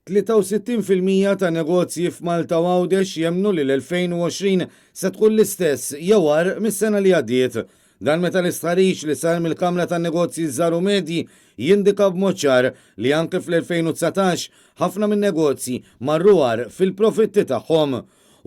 63% ta' negozji f'Malta u Għawdex jemmnu li l-2020 se tkun l-istess jew agħar mis-sena li għaddiet. Dan meta l-istħarriġ li sar mill-Kamra tan-Negozji Żgħar u Medji jindika b'mod ċar li anke fl-2019 ħafna min-negozji marru agħar fil-profitti tagħhom.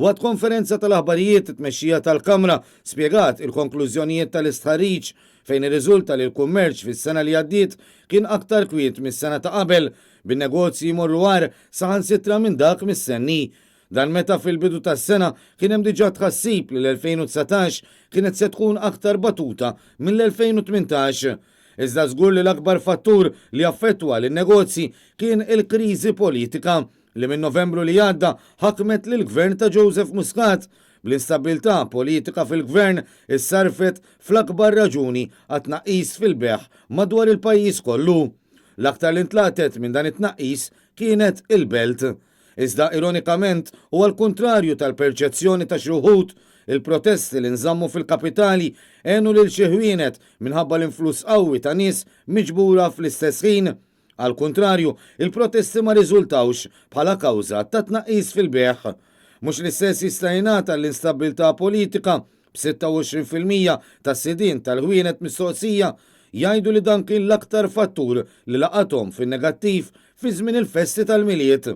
Waqt konferenza tal-aħbarijiet, it-tmexxija tal-Kamra spjegat il-konklużjonijiet tal-istħarriġ fejn irriżulta li l-kummerċ fis-sena li għaddiet kien aktar kwiet mis-sena ta' qabel, bin-negozji jmorru agħar saħansitra minn dak mistenni. Dan meta fil-bidu tas-sena kien hemm diġà tħassib li l-2019 kienet se tkun aktar batuta mill-2018. Iżda żgur li l-akbar fattur li affettwa lin-negozji kien il-kriżi politika li minn Novembru li għadda ħakmet lill-Gvern ta' Joseph Muscat, bl-instabbiltà politika fil-Gvern issarrfet fl-akbar raġuni għat-tnaqqis fil-bejgħ madwar il-pajjiż kollu. L-aktar li ntlaqtet minn dan it-tnaqqis kienet il-Belt. Iżda ironikament u għall-kuntrarju tal-perċezzjoni ta' xi wħud, il-protesti li nżammu fil-kapitali għenu lil xi ħwienet minħabba l-influss qawwi ta' nies miġbura fl-istess ħin. Għall-kuntrarju, il-protesti ma rriżultawx bħala kawża ta' tnaqqis fil-bejgħ. Mhux l-istess jista' jingħad għall-instabbiltà politika, b'26% tas-sidien tal-ħwienet mistoqsija jgħidu li dan kien l-aktar fattur li laqathom fin-negattiv fi żmien il-festi tal-Milied.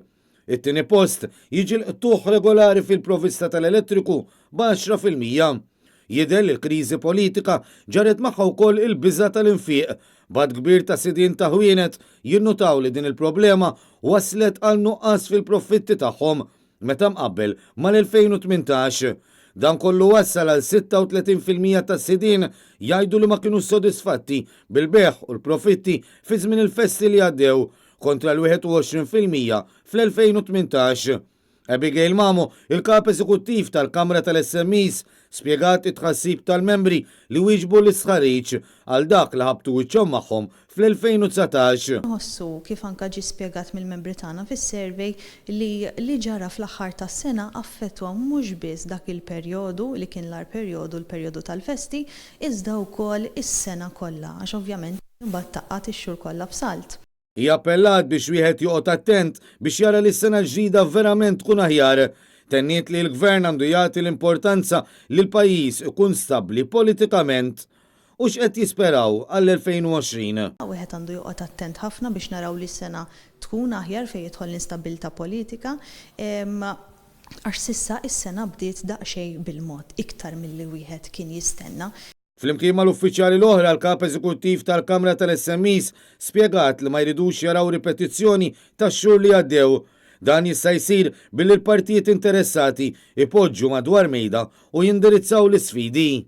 It-tieni post jiġi l-qtugħ regolari fil-provvista tal-elettriku b'10%. Jidher li l-kriżi politika ġarret magħha wkoll il-biża' tal-infiq, b'għadd kbir ta' sidien ta' ħwienet jinnutaw li din il-problema wasslet għal nuqqas fil-profitti tagħhom meta mqabbel mal-2018. Dan kollu wassal għal 36% tas-sidien jgħidu li ma kinux sodisfatti bil-bejgħ u l-profitti fi żmien il-festi li għaddew kontra l-21% fl-2018. Abigail Mamo, il-Kap Eżekuttiv tal-Kamra tal-SMEs, spjegat it-tħassib tal-membri li wieġbu l-istħarriġ għal dak li ħabtu wiċċhom magħhom fl-2019. Nħossu, kif anke ġie spjegat mill-membri tagħna fis-survey, li li ġara fl-aħħar tas-sena affettwa mhux biss dak il-perjodu, li kien l-agħar perjodu, l-perjodu tal-festi, iżda wkoll is-sena kollha, għax ovvjament imbagħad tgħaqqad ix-xhur kollha f'salt. Hija appellat biex wieħed joqgħod attent biex jara li s-sena l-ġdida verament tkun aħjar. Tenniet li l-Gvern għandu jagħti l-importanza li l-pajjiż ikun stabbli politikament. U x'qed jisperaw għall-2020? Wieħed għandu joqgħod attent ħafna biex naraw li s-sena tkun aħjar fejn jidħol l-instabbiltà politika għax s'issa s-sena bdiet daqsxejn bil-mod, iktar milli wieħed kien jistenna. Flimkien mal-uffiċjali l-oħra, l-Kap Eżekuttiv tal-Kamra tal-SMEs spjegat li ma jridux jaraw ripetizzjoni tax-xhur li għaddew. Dan jista' jsir billi l-partijiet interessati jpoġġu madwar mejda u jindirizzaw l-isfidi.